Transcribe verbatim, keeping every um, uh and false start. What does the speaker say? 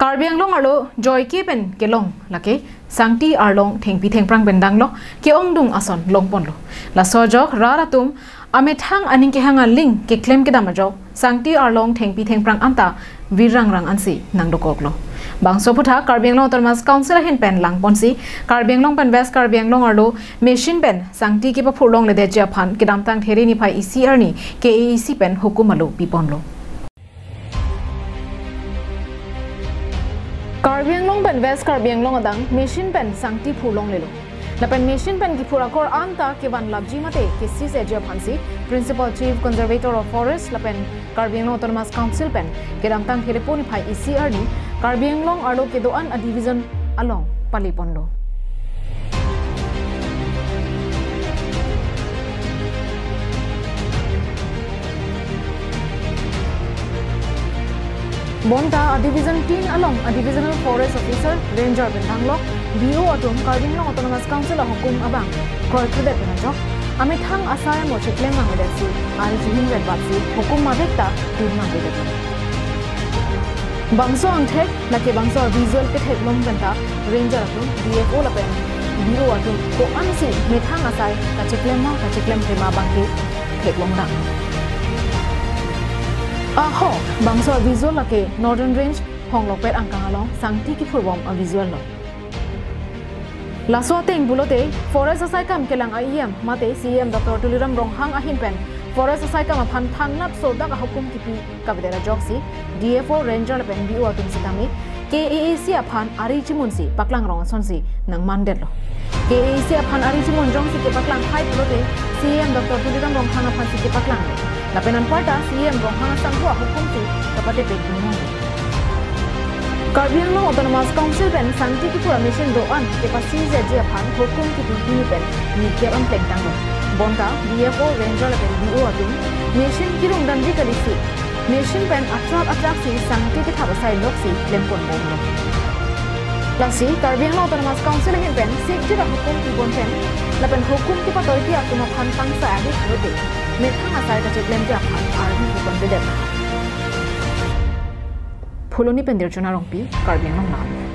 Karbi Anglong arlo joike pen kelong lake Sangti Arlong Thengpi Thengphrang pen danglo ke-ongdung ason longponlo. Laso ajok rat atum amethang aning kehang aling keklem kedam ajok Sangti Arlong Thengpi Thengphrang anta virrangrang ansi nangdokoklo. Bangso aphuthak Karbi Anglong Autonomous Council ahin pen langponsi Karbi Anglong pen West Karbi Anglong arlo machine pen sangti kepaphurlongledetji aphan kedamtang There niphai isi arni K A A C pen hukum alo piponlo. Karbi Anglong pen West Karbi Anglong adang machine pen sangti phurlonglelo. Lapen machine pen kiphur akor anta kevanlapji mate kesiseji aphansi Principal Chief Conservator of Forest lapen Karbi Anglong Autonomous Council pen kedamtang There niphai isi arni Karbi Anglong arlo kedo-an a-division along paliponlo. Bonta a-division tin along a-divisional forest officer, ranger pen danglo, B O atum Karbi Anglong Autonomous Council ahukum abang kroikredet pen ajok amethang asai mo cheklem nangledetsi ari chihin vet batsi hukum mavek ta dun nangledetlo. Bangso angthek lake bangso visual ketheklong penta ranger atum, D F O lapen B O atum ko-ansi methang asai kacheklem ma kacheklemkle ma abangke theklongdam. Aho, bangso visual lake Northern Range Honglokpet angkang along sangti kiphurbom a-visual lo. Laso ateng pulote forest asaikam kelang a-E M mate C E M Doctor Tuliram Ronghang ahin pen forest asaikam aphan thangnat sodak ahukum kipi kavedet ajoksi D F O, ranger lapen B O atum sitame K A A C aphan ari chimunsi paklang rong asonsi nangmandetlo. K A A C aphan ari chimun jongsi kepaklang hai pulote C E M Doctor Tuliram Ronghang aphansi kepaklanglo. Lapen anparta C E M Ronghang asangho ahukumsi kapatepek dunlo. Karbi Anglong Autonomous Council pen sangti kiphur a-machine do-an kepasiseji aphan hukum kipi pini pen ningkep an plengtanglo. Bonta D F O, ranger lapen B O atum machine kirung damji kalisi machine pen atrak atraksi sangti kethap asai loksi klemponbomlo. Lasi Karbi Anglong Autonomous Council ahin pen sikjir ahukum kibon pen lapen hukum kipatoiti atum aphan tangsa adik rote methang asai kacheklemji aphan arni kibon bedet. Phuloni pen Dirchona Rongpi, Karbi Anglong Live.